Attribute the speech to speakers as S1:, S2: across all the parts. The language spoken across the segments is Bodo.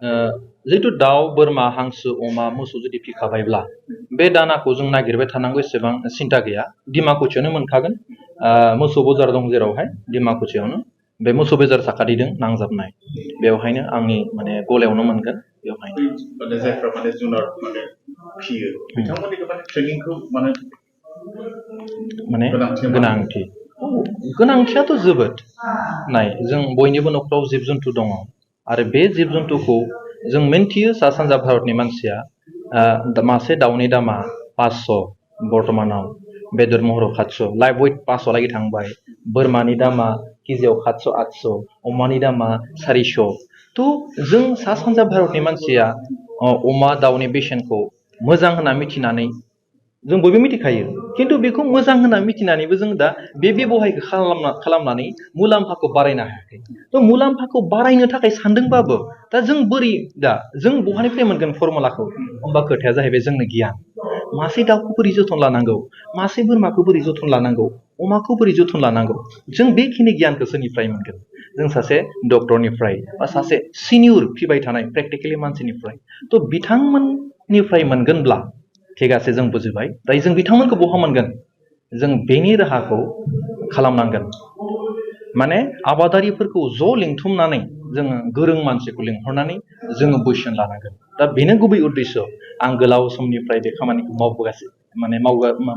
S1: जिहेतु दाउ बोरमा हांसो अमा मोसौ जुदि फिखाबायब्ला बे दानाखौ जों नागिरबाय थानांगौ एसेबां सिन्था गैया डिमाकुसियावनो मोनखागोन मोसौ बाजार दं जेरावहाय डिमाकुसियावनो बे मोसौ बाजार साखाथिजों नांजाबनाय बेवहायनो आंनि माने गलायावनो मोनगोन बेवहायनो
S2: माने जायफ्रा माने जुनार माने फियो बिथांमोननि माने ट्रेनिंखौ माने
S1: गोनांथियाथ' जोबोद नाय जों बयनिबो न'खराव जिब जुन्थु दङ आरो बे जिब जुन्थुखौ जों मिन्थियो सा सानजा भारतनि मानसिया मासे दाउनि दामा 500 बर्तमानाव बेदर महराव 700 लाइफ वेट 500 लागि थांबाय बोरमानि दामा केजियाव 700 800 अमानि दामा 400 थ' जों सा सानजा भारतनि मानसिया अमा दाउनि बेसेनखौ मोजां होनना मिथिनानै जों बयबो मिथिखायो खिन्थु बेखौ मोजां होनना मिथिनानैबो जों दा बे बेबहायखौ खालामनानै मुलाम्फाखौ बारायनो हायाखै थ' मुलाम्फाखौ बारायनो थाखाय सानदोंबाबो दा जों बोरै दा जों बहानिफ्राय मोनगोन फर्मुलाखौ होमबा खोथाया जाहैबाय जोंनो गियान मासे दाउखौ बोरै जोथोन लानांगौ मासे बोरमाखौ बोरै जोथोन लानांगौ अमाखौ बोरै जोथोन लानांगौ जों बेखिनि गियानखौ सोरनिफ्राय मोनगोन जों सासे डक्टरनिफ्राय बा सासे सिनियर फिबाय थानाय प्रेक्टिकेलि मानसिनिफ्राय थ' बिथांमोननिफ्राय मोनगोनब्ला थिगासे जों बुजिबाय दायो जों बिथांमोनखौ बहा मोनगोन जों बेनि राहाखौ खालामनांगोन माने आबादारिफोरखौ ज' लिंथुमनानै जोङो गोरों मानसिखौ लिंहरनानै जोङो बोसोन लानांगोन दा बेनो गुबै उद्देश्य आं गोलाव समनिफ्राय बे खामानिखौ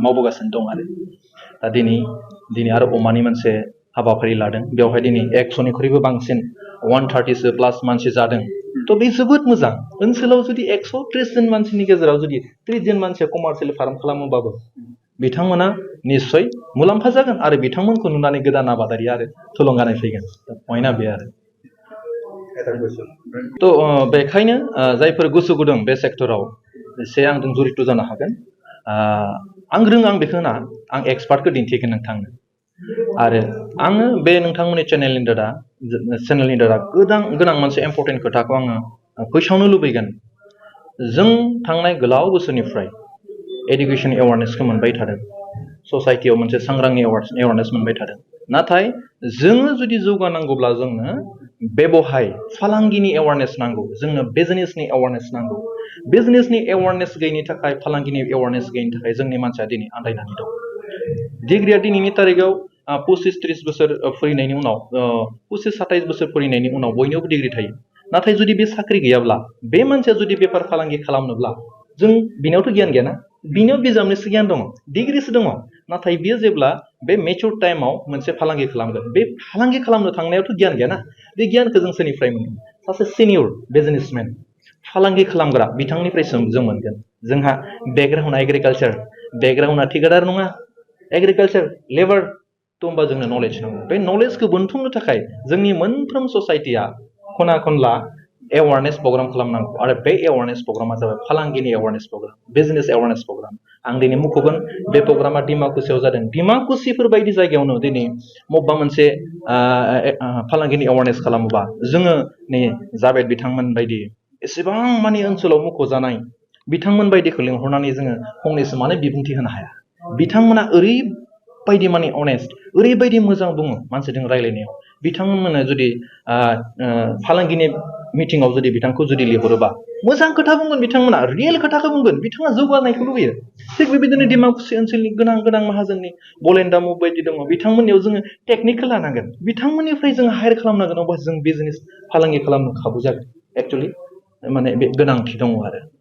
S1: मावबोगासिनो दं आरो दा दिनै आरो अमानि मोनसे हाबाफारि लादों बेवहाय दिनै 100निख्रुइबो बांसिन 130सो प्लास मानसि जादों थ' बे जोबोद मोजां ओनसोलाव जुदि 130 जन मानसिनि गेजेराव जुदि 30 जन मानसिया कमार्शियेल फार्म खालामोबाबो बिथांमोना निस्सय मुलाम्फा जागोन आरो बिथांमोनखौ नुनानै गोदान आबादारि आरो थुलुंगानाय फैगोन पइन्टआ बे आरो थ' बेखायनो जायफोर गोसो गुदुं बे सेक्टराव एसे आंजों जड़ित जानो हागोन आं बेखौ होना आं एक्सपार्टखौ दिन्थिगोन नोंथांनो आरो आङो बे नोंथांमोननि चेनेलनि दारा गोनां मोनसे इम्पर्टेन्ट खोथाखौ आङो फोसावनो लुबैगोन जों थांनाय गोलाव बोसोरनिफ्राय एडुकेसन एवारनेसखौ मोनबाय थादों ससाइटियाव मोनसे सांग्रांनि एवारनेस मोनबाय थादों नाथाय जोङो जुदि जौगानांगौब्ला जोंनो बेवहाय फालांगिनि एवारनेस नांगौ जोंनो बिजनेसनि एवारनेस नांगौ बिजनेसनि एवारनेस गैयिनि थाखाय फालांगिनि एवारनेस गैयिनि थाखाय जोंनि मानसिया दिनै आन्दायनानै दं डिग्रिया दिनैनि तारिखाव 25-30 बोसोर फरायनायनि उनाव 25-27 बोसोर फरायनायनि उनाव बयनियावबो डिग्रि थायो नाथाय जुदि बे साख्रि गैयाब्ला बे मानसिया जुदि बेफार फालांगि खालामनोब्ला जों बिनियावथ' गियान गैयाना बिनियाव बिजाबनिसो गियान दङ डिग्रिसो दङ नाथाय बियो जेब्ला बे मेचुर टाइमाव मोनसे फालांगि खालामगोन बे फालांगि खालामनो थांनायावथ' गियान गैयाना बे गियानखौ जों सोरनिफ्राय मोनगोन सासे सिनियर बिजनेसमेन फालांगि खालामग्रा बिथांनिफ्रायसो जों मोनगोन जोंहा बेकग्राउन्डआ एग्रिकालचार बेकग्राउन्डआ थिकादार नङा एग्रिकालचार लेबार थ' होमबा जोंनो नलेज नांगौ बे नलेजखौ बोनथुमनो थाखाय जोंनि मोनफ्रोम ससाइटिया खना खनला एवारनेस प्रग्राम खालामनांगौ आरो बे एवारनेस प्रग्रामा जाबाय फालांगिनि awareness programme business awareness programme आं दिनै मुंख'गोन बे प्रग्रामा डिमाकुसियाव जादों डिमाकुसिफोर बायदि जायगायावनो दिनै बबेबा मोनसे फालांगिनि एवारनेस खालामोबा जोङो नै जाभेद बिथांमोन बायदि एसेबां माने ओनसोलाव मुंख'जानाय बिथांमोन बायदिखौ लिंहरनानै जोङो फंनैसो मानो बिबुंथि होनो हाया बिथांमोना ओरैबायदि माने अनेस्ट ओरैबायदि मोजां बुङो मानसिजों रायलायनायाव बिथांमोननो जुदि फालांगिनि मिटिङाव जुदि बिथांखौ जुदि लिंहरोबा मोजां खोथा बुंगोन बिथांमोना रियेल खोथाखौ बुंगोन बिथाङा जौगानायखौ लुबैयो थिग बेबायदिनो डिमाकुसि ओनसोलनि गोनां माहाजोननि बलेन्दा मुभ बायदि दङ बिथांमोननियाव जोङो टेकनिकखौ लानांगोन बिथांमोननिफ्राय जों हायार खालामनांगोन अब्ला जों बिजनेस फालांगि खालामनो खाबु जागोन एक्चुअलि माने बे गोनांथि दङ आरो